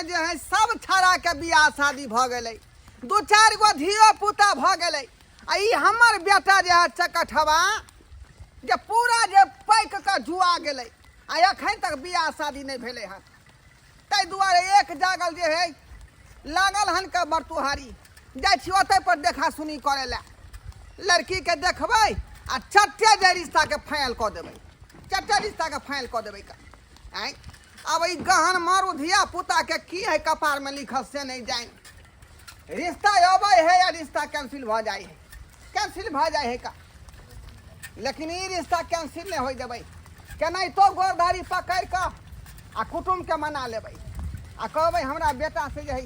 जे है सब छाड़ाके बियाह शादी भऽ गेलै, दू चारि गो धियो पुता भऽ गेलै, आ ई हमर बेटा जे है चकठवा जे पूरा जे पाकि कऽ जुआ गेलै आ एखन तक बियाह शादी नहि भेलै हन। ताहि दुआरे एक जागल जे है लागल हन के बरतुहारी जाइ छी ओतहि पर देखा सुनी करै लए। लड़कीके देखबै आ चट्टे जे रिश्ताके फाइनल कऽ देबै, चट्टे रिश्ताके फाइनल कऽ देबै। आँय, आब ई गहन मारू धिया पुता के की है कपार में लिखल से नहीं जानि। रिश्ता अबै है या रिश्ता कैंसिल भऽ जाइ है, कैंसिल भऽ जाइ है का, लेकिन ई रिश्ता कैंसिल नहीं होइ देबै। केनाहितो गोरधारी पकड़ि कऽ आ कुटुम्बके मना लेबै आ कहबै हमरा बेटा से जे है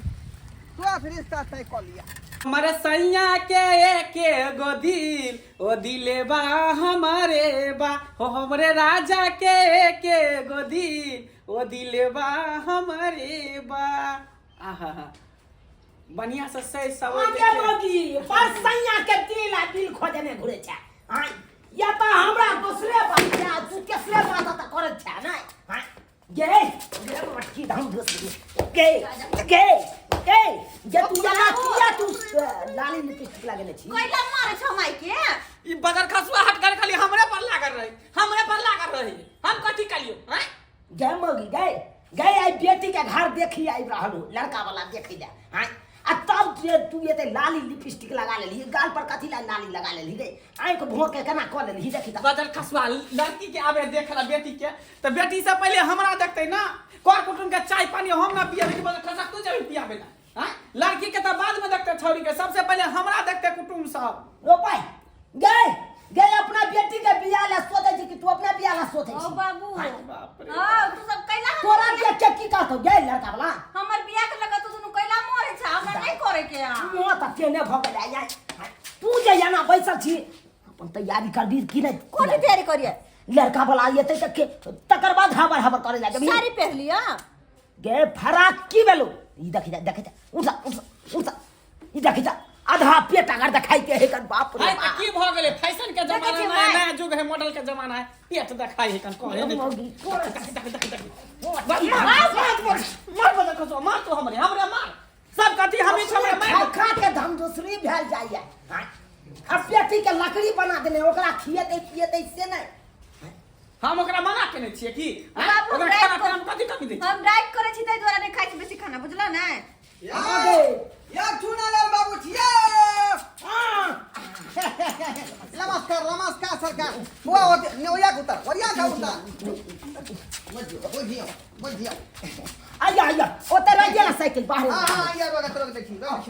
तुरंत रिश्ता तय कऽ लिअ। हमर सैया के एके गो दिल, ओ दिले बा हमारे बा, हो हमरे राजा के एके गो दिल, ओ दिले बा हमारे बा। आहा, बढ़िया से सही सवर आगे मौगी पर सैया के दिल आ दिल खोजने घुरे छै। आय या त हमरा दोसरे बात या तू तेसरे बात त करत छै नै। आय गे गे मटकी धाम दोस गे गे गे जे तू जना किया तू लाली लिपस्टिक लगेने छी? कैला मारे छौ माई के? ई बदर खसुआ हट कर खाली हमरे पर लागल रही, हमरे पर लागल रही। हम कथी कलियो? हैं गे मौगी गे गे आई बेटी के घर देखी आई रहल हो, लड़का वाला देखी ले। हाँ आ तब जे तू एते लाली लिपस्टिक लगा लेली, गाल पर कथी ला लाली लगा लेली गे? आँख भों के केना कऽ लेली देखी त। बदर खसुआ लड़की के आबे देखला बेटी के, त बेटी से पहले हमरा देखते ना। कर कुटुम के चाय पानी हम ना पियाबे कि बदर खसुआ तू जब पियाबे ना। हाँ लड़की के त बाद में देखते छौरी के, सबसे पहले हमरा देखते कुटुम सब। ओ पाई गे गे अपना बेटी के बियाह ला सोचे छी कि तू अपना बियाह ला सोचे ओ छी? बाबू। बाप रे। हां तू सब कैला तोरा देख के की कहतो गे लड़का वाला? हमर बियाह के लगा तू दुनू कैला मरे छ, हमरा नहीं करे के आ। मुंह त केने भ गेलै यार। तू जे एना बैसल छी अपन तैयारी करबी कि नहीं? कोन तैयारी करिए? लड़का वाला एतै त के तकर बाद हबर हबर करे जा जेबही। साड़ी पहन लिया। गे फराक की भेलो? ई देखी जा, देखी जा, उठ जा, उठ जा, उठ जा। ई देखी जा, आधा पेट अगर देखाई के है कन बाप रे हाय, त बाप। की भ गेलै? फैशन के देखै जमाना छियै नया माय। नया युग है, मॉडल के जमाना है, पेट देखाई है कन कहे नहीं। मौगी, तोरा देख, देख, देख, देख। मार, मार, मार, मार, मार, बदल खसुआ, मार तू हमरे, हमरे मार। सब कथी हम ही छबे मार। खा खा के धम दूसरी भेल जाइए। हाँ? आ पेटी के लकड़ी बना देने, ओकरा खिएतै पिएतै से नहीं। हम ओकरा मना केने छियै की? हाँ? बाबू, ओकरा राति खाना को- पीना में कथी कमी दै छियै? हम डाइट करै छी ताहि दुआरे नहि खाइ छी बेसी खाना, बुझलऽ ने? आगे। या चुनालाल बाबू छियै। नमस्कार नमस्कार सरकार। बुआ ओते ओरिया के उतर, ओरिया के उतर। बुझियो बुझियो बुझियो। आइया आइया ओते रह गेल साइकिल बाहर। हां हां आइया रोक रोक देखी रोक।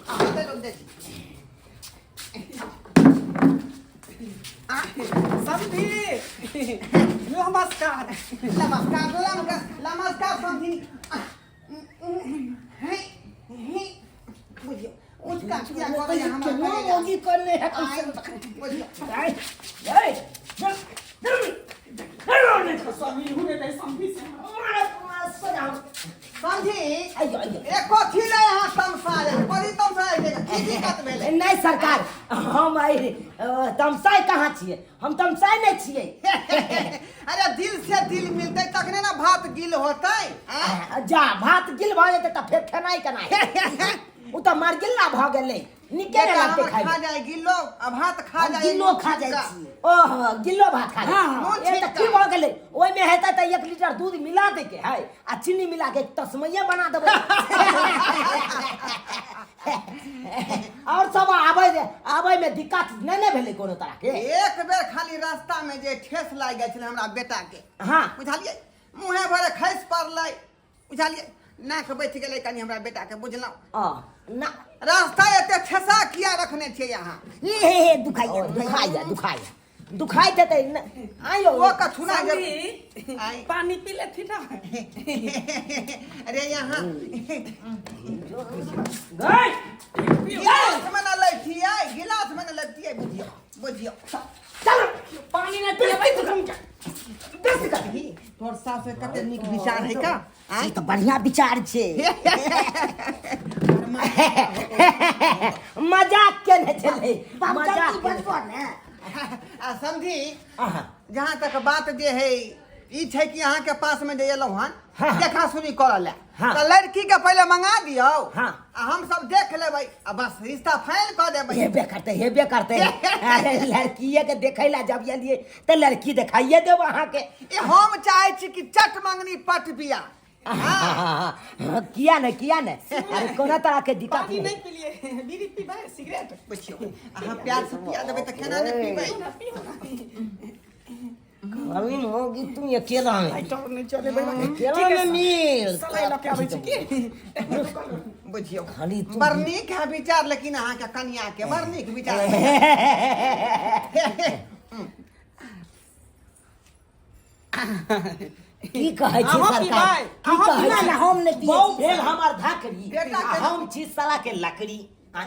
हां ओते रोक देखी। समधी नमस्कार। नमस्कार नमस्कार नमस्कार समधी। हे हे बुझियो उसका किया करे हमरा केना करेगा। मौगी करने है कम से कम। बुझियो। आय, आय, चल, चल, चल, स्वामी हुने दे समधी से मार, मार, सजा। समझी आइयो, आइयो। ए कथी ले यहाँ तमसा जाय छै? कथी तमसा जाइ छै? की दिक्कत भेलै? नहीं सरकार, हम आई तमसाई कहाँ छियै? हम तमसाई नहीं छियै। अरे दिल से दिल मिलतै तखने ने भात गिल होतै। आँय? जा भात गिल भऽ जेतै तऽ फेर खेनाइ केना हेतै? ओ तऽ मरगिल्ला भऽ गेलै, नीके नहि बेटा लगतै हमर खाइमे। खा जाय गिल्लो आ भात खा जाय गिल्लो खा जाइ छियै। ओहो गिल्लो भात खा जाइ हाँ, हाँ। छियै। ए तऽ की भऽ गेलै? ओहिमे हेतै तऽ 1 लीटर दूध मिला दैके है आ चीनी मिला के तस्मैये बना देबै। और सब आबै आबै में दिक्कत नहीं ने भेलै कोनो तरह के? एक बेर खाली रास्ता में जे ठेस लागि गेल छलै हमरा बेटा के। हाँ। बुझलियै मुँहे भरे खसि पड़लै, बुझलियै नाक बैठ गेलै कनि हमरा बेटा के, बुझलहुँ? आ, ना रास्ता एते ठेसा किया रखने छियै अहाँ? हे हे हे दुखाइया दुखाइया दुखाइया दुखाइ देतै न आइयो। ओ कथु ना जब समधी आँय। पानी पी लेथि ना। अरे यहाँ गई गिलास में न लैतियै, गिलास में न लैतियै, बुझियौ बुझियौ। चल पानी नहीं पिएबै तो हम क्या? बेस कर। तोर सास के कते नीक विचार है का? ई तऽ बढ़िया विचार छै। मजाक केने छलै, बाबू मजाक जल्दी केने। बजबो ने। आ समझी आहा। जहाँ तक बात जे है ई छै कि अहाँ के पास में जे एलहुँ हन हाँ। देखा सुनी करऽ ले हाँ। तऽ लड़की के पहिले मंगा दियौ हाँ। आ हम सब देख लेबै आ बस रिश्ता फाइनल कऽ देबै हेबे करतै हेबे करतै अरे लड़कीए के देखै ला जब एलियै तऽ लड़की देखाइए देब अहाँके ई हम चाहै छी कि चट मंगनी पट बिया हाँ, किया ने किया ने अरे कोनो तरह के दिक्कत पानी नहीं नहीं पिलिए बीड़ी पीबै सिगरेट पुछियौ अहाँ प्यार से पिया देबै तऽ केना नहि पीबै अभी होगी तू अकेला में आई टॉर नहीं चले भाई अकेला में मिल सलाई लऽ के आबै छी की बुझियौ खाली तू बड़ नीक है विचार लेकिन अहाँके कनिया के बड़ नीक विचार की कहै छी अहाँ सरकार पीबै, की अहाँ कहै पीबै। छी हम नहि पियै बहू भेल हमर धाकड़ी बेटा आ के- हम छी साला के लकड़ी आ,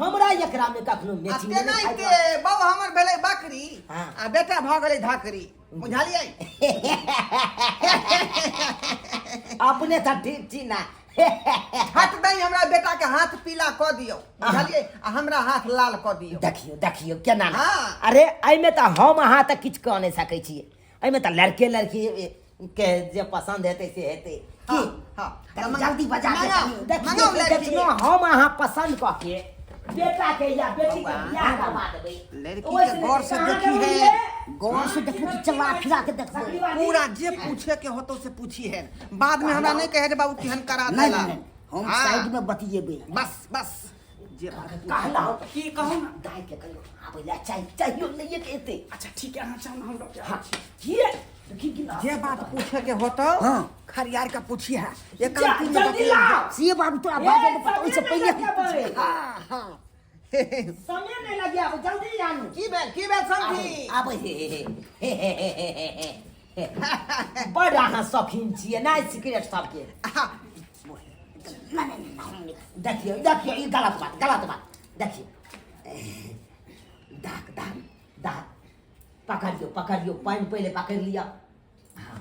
हमरा एकरा में कखनो आ मैचिंग नहि तेनाहिते खाइ बाबू हमर भेलै बकरी हाँ। आ बेटा भऽ गेलै धाकरी बुझलियै अपने तऽ ठीक छी ना हट दही हमरा बेटा के हाथ पीला कऽ दियौ बुझलियै आ हमरा हाथ लाल कऽ दियौ देखियौ देखियौ केना ने। हाँ। अरे एहिमे तऽ हम अहाँ तऽ किछु कऽ नहि सकै छियै एहिमे तऽ लड़के लड़की के जे पसन्द हेतै से हेतै की हाँ, हाँ। कनी जल्दी बजा के मंगाउ, कनी देखियौ मंगाउ लड़की। देखियौ हम अहाँ पसन्द कऽ के बेटा के या बेटी के बियाह करवा देबै लड़की के गौर से देखी है गौर से देखबै कि चला फिरा के देखबै पूरा जे पूछे के होतो से पूछी है बाद में हमरा नहीं कहे रे बाबू केहन करा नहीं देला नहीं नहीं, हम हाँ। साइड में बतियेबै बस बस जे बात कहलहुँ की कहू ना दाइ के कहियो आबै ला चाय चाहियो लइए के एतै अच्छा ठीक है अहाँ चाहू हम लऽ के हाँ आबै छी। किए देखी कि ना जे बात पूछे के होतो हाँ। खरियार का पूछी है जा, एकांती में जल्दी बतिया लाओ से बाबू तोरा बाजे के पता ओइसे पहिले हम पूछे हाँ हाँ समय नहीं लगे आबो जल्दी आनू की भेल की भेल समझी आबै हे हे हे हे हे हे हे बड़ अहाँ शौकीन छियै नहि सिगरेट सबके हाँ, नहीं नहीं नहीं देखियौ देखियौ ई गलत बात गलत बात देखियौ दाग दाग दाग पकड़ियौ पकड़ियौ पानि पहिले पकड़ि लिअ हाँ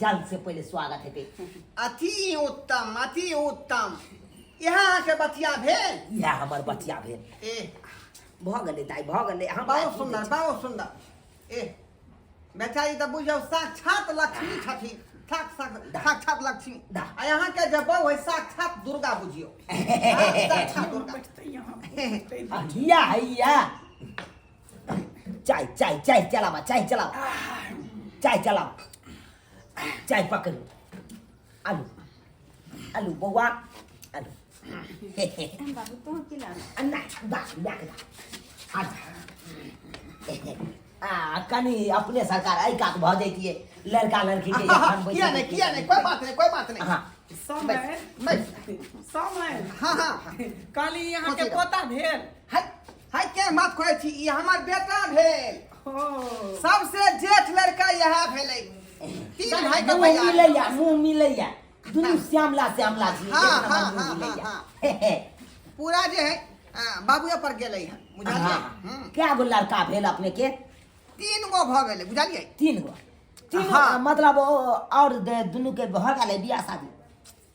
जल्द से पहिले स्वागत हेतै अति उत्तम अति उत्तम इएह अहाँके बतिया भेल इएह हमर बचिया भेल ए भऽ गेलै दाइ भऽ गेलै हम बहुत सुन्दर बहुत सुन्दर ए बेचारी तऽ बुझियौ साक्षात लक्ष्मी छथिन साक्षात लक्ष्मी दा। आ अहाँके जे बहु है साक्षात दुर्गा बुझियौ हाँ, साक्षात दुर्गा बैठतै यहाँ बैठतै। हिया हैया चाय चाय चाय चलावा चाय चलावा चाय चलावा चाय पकड़ू आलू आलू बौआ आलू बाबू तू की लाना अन्ना दा दा दा आलू आ कनी अपने सरकार एहि कात भऽ जैतियै लड़का लड़की के एखन बैसै किया नहीं किया नहीं कोई बात नहीं कोई बात नहीं हाँ समय बस समय हाँ हाँ हाँ। कहली अहाँके कोची पोता भेल हाय हाय के बात कहै छी ई हमर बेटा भेल ओ सबसे जेठ लड़का यह भेलै तीन भाई के मुँह भैया मिलैया मुँह मिलैया दुनू श्यामला श्यामला छी हाँ, एक नंबर हाँ, मुँह हाँ, मिलैया हाँ, पूरा जे है बाबुए पर गेलै हन बुझलियै हाँ। हम्म। कए गो लड़का भेल अपने के तीन गो भऽ गेलै बुझलियै तीन गो तीन गो हाँ। मतलब और दुनू के भऽ गेलै बियाह शादी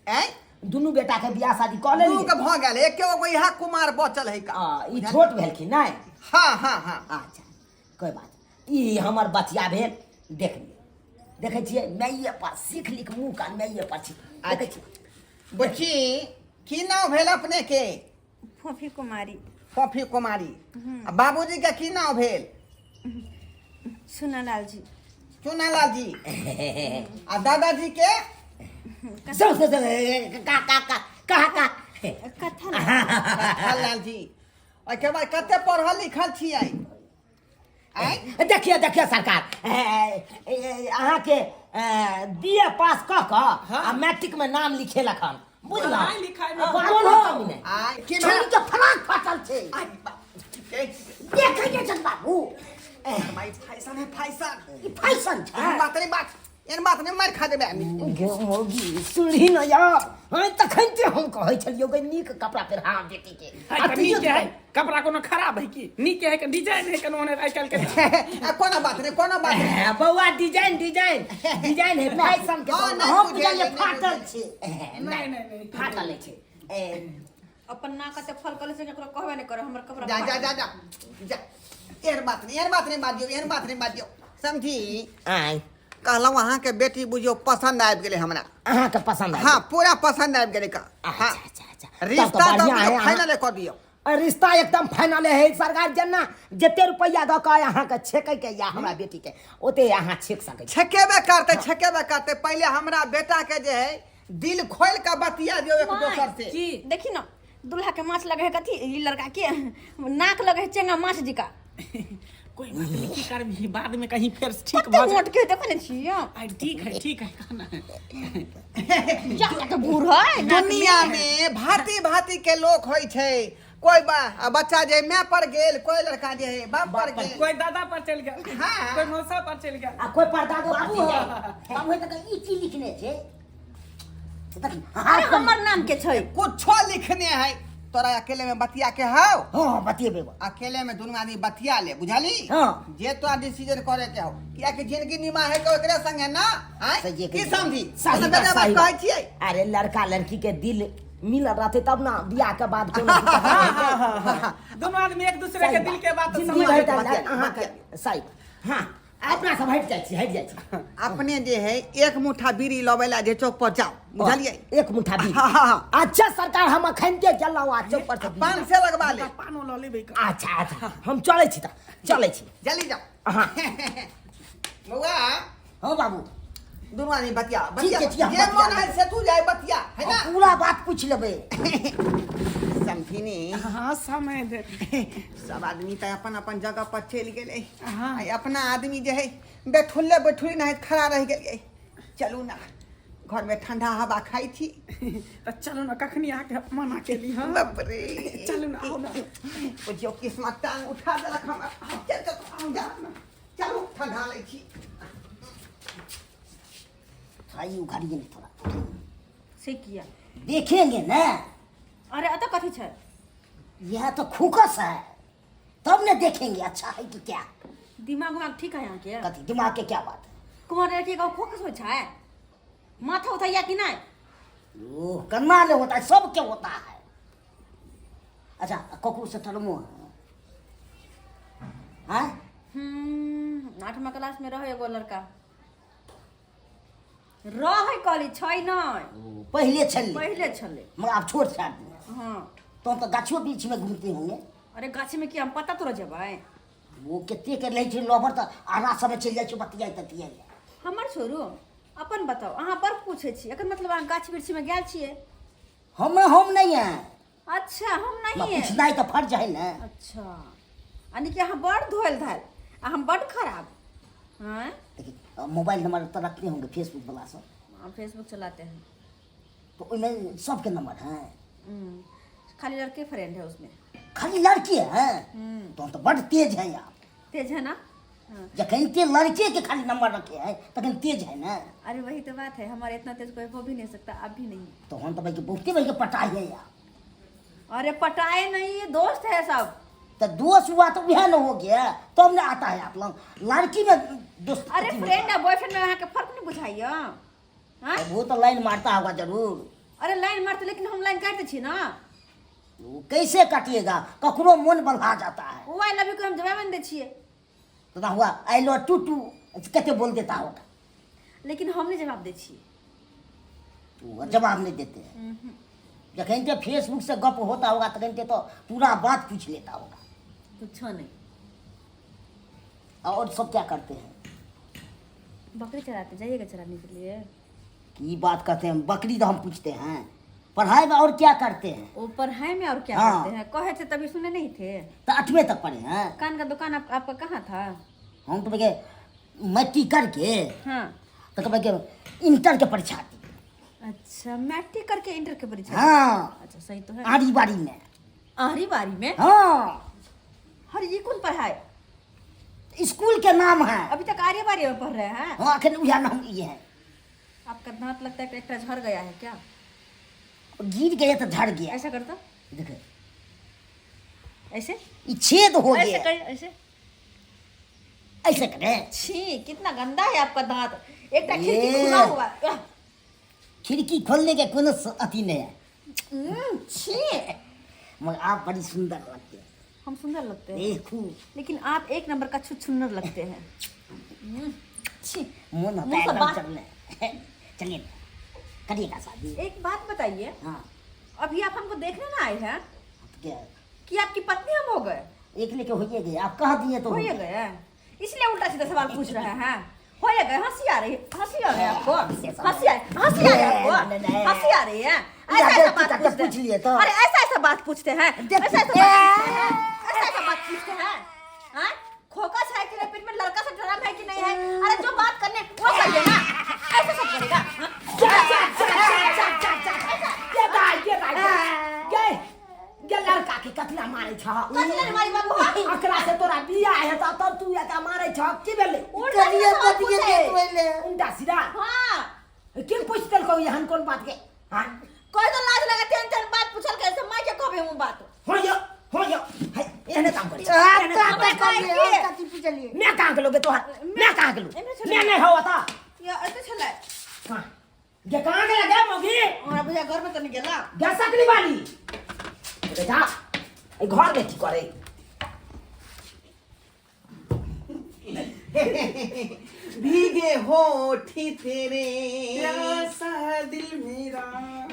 ऐं दुनू बेटा के बियाह शादी कऽ दू लेलियै के भऽ गेल एके गो इएह कुमार बचल है का आ, ई छोट भेलखिन नहि हाँ हाँ हाँ अच्छा कोइ बात नहि। ई हमर बचिया भेल देख लियौ देखै छियै माइए पर सीख लिख मुँह कान माइए पर छी देखै छियै बुच्ची की नाम भेल अपने के फोफी कुमारी फोफी कुमारी आ बाबूजी के की नाम भेल सुनालाल जी चुनालाल जी आ दादाजी के सब सब सब का का का का का कथा लाल जी ओहिके बाद कते पढ़ल लिखल छियै आँय? देखियौ देखियौ सरकार अहाँके बी ए पास कऽ कऽ आ मैट्रिक में नाम लिखेलक हन बुझलहुँ पढ़ाइ लिखाइमे कोनो कमी नहि आँय, की छौड़ी भेल? के फराक फाटल छै आइ, बा- ए, देखै जे छन बाबू माय फैशन है फैशन ई फैशन छै एहन बात नहीं बात एहन बात नहीं मार खा देबै आदमी गे मोगी सुनही न यार हँ तखन ते हम कहै छलियौ गे नीक कपड़ा पहिरा बेटी के है आ तऽ तैयो नीक है कपड़ा कोनो खराब है की नीक है के डिजाइन है कोनो आइ काल्हि के आ कोनो बात नहीं कोनो बात नहीं ए, बौआ डिजाइन डिजाइन डिजाइन है फैशन के हँ, तो नहि हम बुझलियै, बुझलियै नहि फाटल छै ए, नहीं नहीं नहीं फाटल छै ए, अपन नाक कते फल कले से केकरो कहबे नहीं करे हमर कपड़ा जा जा जा जा जा एहन बात नहीं एहन बात नहीं बाजियौ एहन बात नहीं बाजियौ समझी आय कहलहुँ अहाँके बेटी बुझियौ पसन्द आबि गेलै हमरा। अहाँके पसन्द आबि हाँ, पूरा पसन्द आबि गेलै का। अच्छा। हाँ। अच्छा अच्छा, तब रिश्ता तऽ तऽ बढ़िआँ है। अहाँ फाइनल कऽ दियौ। रिश्ता एकदम फाइनल है सरकार, जेना जते रुपैआ दऽ कऽ अहाँके छेकैके या हमरा बेटीके, ओते अहाँ छेक सकै छी। छेकेबे करतै, छेकेबे करतै। पहिले हमरा बेटा के जे है दिल खोल के बतिया दियौ एक दोसर से। की? देखी ना, दूल्हा के माछ लगे है कथी, ई लड़का के नाक लगे है चेंगा माछ जी का। कोई बात नहीं, की करबही, बाद में कहीं फेर ठीक कते भऽ जाए। मोट के देखो ने छियै। आ ठीक है, ठीक है, कहना है। जा जा के बूढ़ है नाक में। दुनिया में भांति भांति के लोग होइ छै। कोई आ बच्चा जे माय पर गेल, कोई लड़का जे है बाप पर गेल, कोई दादा पर चलि गेल, हाँ। कोई मौसा पर चलि गेल। आ कोई परदादो पर चलि जाइ। बाबू, हे तऽ ई की लिखने छै? देखी। अरे, हमर नाम के छै? कुछो लिखने है। तोरा अकेले में बतिया के हौ? हँ, बतियेबै। अकेले में दुनू आदमी बतिया ले, बुझली? हाँ। जे तोरा डिसीजन करे के हो, कियाकि जिंदगी निमाहे के ओकरे संगे ना आँय? सही की समझी? सही तो बात, बेटा बात सही कहै बात। छियै। अरे, लड़का लड़की के दिल मिलल रहते तब ना बियाह के बाद कोनो दिक्कत नहीं हेतै। दुनू आदमी एक दूसरे के दिल के बात जिंदगी समझ भरि लेत। तऽ बतिया, अहाँके सही। हँ, अपना सब हटि जाइ छी, हटि जाइ छी। अपने जे है एक मुठ्ठा बीड़ी लबै ला जे चौक पर जाओ, बुझलियै? एक मुठ्ठा बीड़ी? हाँ, हाँ, हाँ। अच्छा सरकार, हम अखन के गेलहुँ आ चौक पर से बीड़ी। पान से लगवा ले। पानो लऽ लेबै। अच्छा अच्छा, हम चलै छी तऽ चलै छी। जल्दी जाओ। हाँ। बौआ। हँ बाबू। दुनू आदमी बतिया। ठीक बतिया। है, ठीक है, हम जे बतिया मन है से तू जाय बतिया है ना। पूरा बात पूछ लेबै। समझिनी? हाँ, समय दे। सब आदमी तऽ अपन अपन जगह पर चलि गेलै। हाँ। आ अपना आदमी जे है बैठुल्ले बैठुली नहीं खड़ा रहि गेलियै। चलू ना, घर में ठंडा हवा खाइ छी। तऽ चलू ने, कखनी अहाँके मना केली? हँ। बाप रे। चलू ना, आउ ना। बुझियौ किस्मत टांग उठा देलक हमरा। चल चल, जा, चलू, ठंडा लै छी। थोड़ा ये उघाड़िए ना थोड़ा। से किया? देखेंगे ना। अरे, अतऽ कथी छै? यह तो खुकस है, तब ने देखेंगे अच्छा है कि क्या। दिमाग उमाग ठीक है अहाँके? कथी दिमाग के क्या बात है? कुमार लड़की के फोकस होइ छै माथा उठैया कि नहि? ओ कन्ना ले होता है, सबके होता है। अच्छा, ककरो से टलमो है हाँ? आठमा क्लास में रहे एगो लड़का रहे, कहली छै नहि। ओ, पहले छल? पहिले छलै। मगर आप छोट छै आदमी। हाँ। तो हम तो गाछियो बीच में घूमते होंगे। अरे, गाछी में की हम पता तोरा जेबै? वो कते के रहै छै लवर तऽ आरा समय चलि जाइ छै बतियाइ ततियाइ। हमर छोड़ू, अपन बताउ। अहाँ बड़ पूछै छी, एकर मतलब अहाँ गाछ वृक्षमे गेल छियै। हम नहीं है। अच्छा, हम नहीं है। पूछनाइ तऽ फर्ज है ने। अच्छा, यानी कि अहाँ बड़ धोल धाल आ हम बड़ खराब हैं। देखिए, मोबाइल नंबर तो रखते होंगे फेसबुक वाला सब? हम फेसबुक चलाते हैं। तो ओहिमे सबके नंबर है? खाली लड़के फ्रेंड है उसमें। खाली लड़की है? हम्म। तो हम तो बड़ तेज है आप। तेज है ना, हाँ। जखन ते लड़के के खाली नंबर रखे है तखन तेज है ना। अरे, वही तो बात है, हमारे इतना तेज कोई हो भी नहीं सकता, अब भी नहीं। तो हम तो भाई के बहुते भाई के पटाई है यार। अरे, पटाए नहीं, ये दोस्त है सब। तो दोस्त हुआ तो वह न हो गया तो हमने आता है आप लोग लड़की में दोस्त। अरे, फ्रेंड और बॉयफ्रेंड में अहाँ के फर्क नहीं बुझाइया? हाँ। वो तो लाइन मारता होगा जरूर। अरे, लाइन मारते, लेकिन हम लाइन काटते छी ना। वो कैसे काटिएगा? ककरो मन बल्हा जाता है। वो I love you के हम जवाब नहीं दै छियै। तो ना हुआ I love to to कहते बोल देता होगा। लेकिन हम नहीं जवाब दै छियै। वो जवाब नहीं देते हैं। जखन ते फेसबुक से गप होता होगा तखन ते तो पूरा बात पूछ लेता होगा। कुछो नहीं। और सब क्या करते हैं? बकरी चराते, जाइएगा चराने के लिए? की बात करते हैं, बकरी तो हम पूछते हैं, पढ़ाई में और क्या करते हैं? वो पढ़ाई में और क्या हाँ। करते हैं, कहे थे तभी सुने नहीं थे। तो आठवें तक पढ़े हैं। कान का दुकान आपका कहाँ था? हम तो भैया मैट्रिक करके हाँ। तो भैया इंटर के परीक्षा दी। अच्छा, मैट्रिक करके इंटर के परीक्षा? हाँ। अच्छा, सही तो है। आड़ी बाड़ी में। आरी बारी में? हाँ। हर ये कौन पढ़ाई? स्कूल के नाम है। अभी तक आर्य बारी में पढ़ रहे हैं? हाँ, अखन उहे नाम ये है। आपका दांत लगता है कि एक झड़ गया है क्या? गिर गया तो झड़ गया। ऐसा करता। देखो। ऐसे। ये छेद हो ऐसे गया। कर, ऐसे। ऐसे करे। छी, कितना गंदा है आपका दांत, एक खिड़की ये। खुला हुआ है। खिड़की खोलने के कोनो अथी नहीं है। छी। मगर आप बड़ी सुंदर लगते हैं। हम सुंदर लगते हैं? देखू। लेकिन आप एक नंबर का छुछुन्नर लगते हैं। छी मुंह न मुंह से बात चलने चलिए करिएगा शादी। एक बात बताइए। हाँ। अभी आप हमको देखने ना आए हैं क्या? कि आपकी पत्नी हम हो गए? एक लेके होइए गए, आप कह दिए तो हो हो गए। गए। इसलिए उल्टा सीधा सवाल पूछ रहे हैं। हो गए। हंसी आ रही है, हंसी आ रही है आपको? आपको हंसी आ हंसी आ रही है आपको? नहीं, नहीं। हंसी आ रही है? या ऐसा ऐसा देख बात के पूछते पूछ लिए तो। अरे ऐसा ऐसा बात पूछते हैं, देख ऐसा ऐसा के- बात पूछते हैं, ऐसा ऐसा बात पूछते हैं। हाँ? खोखा है कि नहीं, पेट में लड़का से ड्रम है कि नहीं है? अरे जो बात करने वो करिए ना, ऐसा सब करेगा। हाँ? जा जा जा जा जा जा जा ये भाई ये भाई ये ये लड़का के कतला मारे छ? कथी ले मारी बाबू? हाँ? अकरा से तोरा बियाह है त तब तू एका मारे छ की भेलै? उल्टा सीधा सवाल पूछे। उल्टा सीधा। हाँ। के पूछ देलकौ एहन कोन बात के? हाँ। कोई तो लाज लगा तीन चार बात पूछल के से माय के कहबे हम बात। हो यो हो यो है एहने काम करे छ, एहने काम करे छ। मैं कहाँ गेलो गे तोहर? मैं कहाँ गेलो? एने छलै। मैं नहीं हो त। या एते छलै। कहाँ गे, कहाँ गेला गे मौगी? हमरा बुझा घर में त नहीं गेला। गे सकली वाली बेटा ए घर में की करे? भीगे होठ तेरे प्यासा दिल मेरा,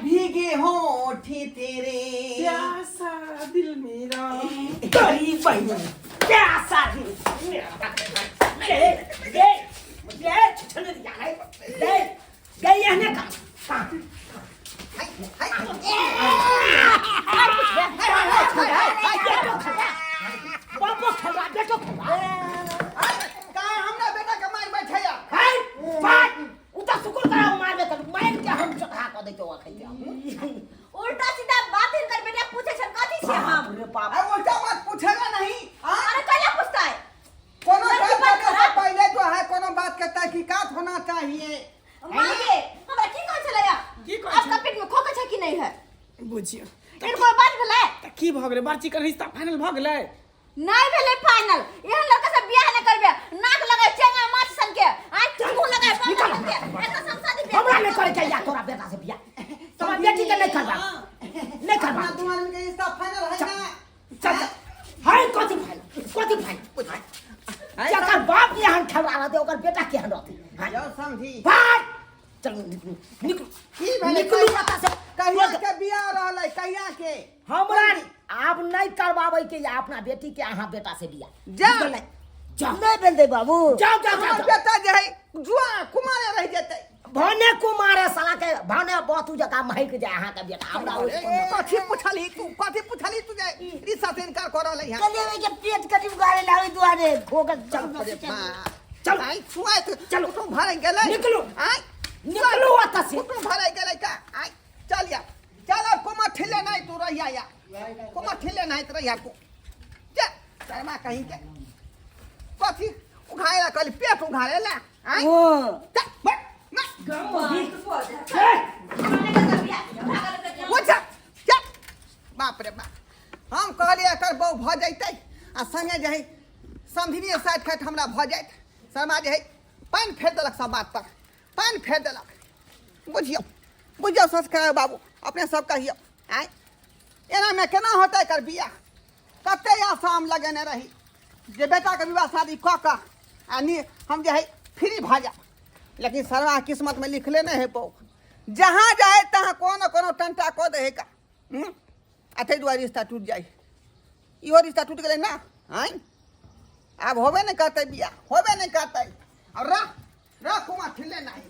भीगे होठ तेरे प्यासा दिल मेरा। तोरी बहिनी प्यासा दिल मेरा। गे गे गे छुछल दिया गे गे गे एहने काम काम। हाय हाय और पूछ बे। हाय हाय। बेटो खेलवा, बापो खेलवा, बेटो खेलवा। का हमरा बेटा के मार बैठे या? है बात उ त शुक्र करा मारबे कर मार के हम चढ़ा क दैतो अखै। उल्टा सीधा बात इनकर बेटा पूछे छन कथी छियै हम? रे बाप। अरे उल्टा बात पूछेगा नहीं। हाँ? अरे कैला पूछता है? कोनो लड़की बात पर करने से खराब। पहले जो है कोनो बात के तहकीकात होना चाहिए। माँ गे हमरा की कहै छलै या? की कहै आपका छलै? पेट में खोका छै कि नहीं है? बुझियौ। एहन कोई बात भेलै? तऽ की भऽ गेलै? बातचीत कर रिश्ता फाइनल भऽ गेलै? नहीं भेलै फाइनल। एहन लड़का से बियाह नहीं करबे। नाक लगाए चेंगा माछ सन के, आय मुंह लगाए पापा सन के, ऐसा संसारी बियाह। हमरा नहीं करे के या तोरा बेटा से बियाह, तोरा बेटी के नहीं करबा, नहीं करबा। अपना दू आदमी के रिश्ता फाइनल है ना? चल चल है कथी फाइनल, कथी फाइनल? जकर बाप एहन खेलवा रहतै ओकर बेटा केहन रहतै? हाँ? जाओ समझी। भाग चल निकलू निकलू। की भेलै? निकलू पता से। कहिया के बियाह रहलै, कहिया के? हमरा आब नहीं करवाबै के या अपना बेटी के अहाँ बेटा से बियाह। जा। निकल नहीं। जाओ। नहीं भेल बाबू। जाओ जाओ हमर जाओ जाओ। बेटा जे है जुआ कुमारे रह जेतै। भने कुमारे साला के भने बतू जका महक जाय अहाँ के बेटा हमरा ओइ कथी पुछलही तू? कथी पुछलही तू जे रिश्ता से इनकार कर रहलै है? कलिए के पेट कटी उगाड़े लावे दुआरे खोकर चल। चल। आई छुआए तो चलो। कुटुम भरे गेलै। निकलू। आई निकलू ओतऽ से। कुटुम भरे गेलै का? आई चल या चल अब कुमा ठिले नहीं तू रहिया या कुमा ठिले नहीं तू रहिया तू जा शर्मा कहीं के कथी उघाए ला कहली पेट उघारे ला। आई ओ चल बैठ ना। हे, वो चल चल। बाप रे बाप, हम कहलियै एकर बहू भऽ जैतै आ संगे जे है समधिनिए साइड खाइत हमरा भऽ जाइत। शर्मा जे है पानि फेर देलक, सब बात पर पानि फेर देलक। बुझियौ बुझियौ संस्कार बाबू अपने सब कहियौ आँय एनामे केना होतै एकर बियाह? कते आशा हम लगेने रही जे बेटाके विवाह शादी कऽ कऽ आ नी हम जे है फ्री भऽ जायब, लेकिन सरवा किस्मतमे लिखले नहि है बहू। जहाँ जाए तहाँ कोनो कोनो टंटा कऽ दे है का आ ताहि दुआरे रिश्ता टूटि जाइ। इहो रिश्ता टूटि गेलै ना। आँय आब होबे नहि करतै बियाह, होबे नहि करतै। और रह रह कुमार ठिले नहीं।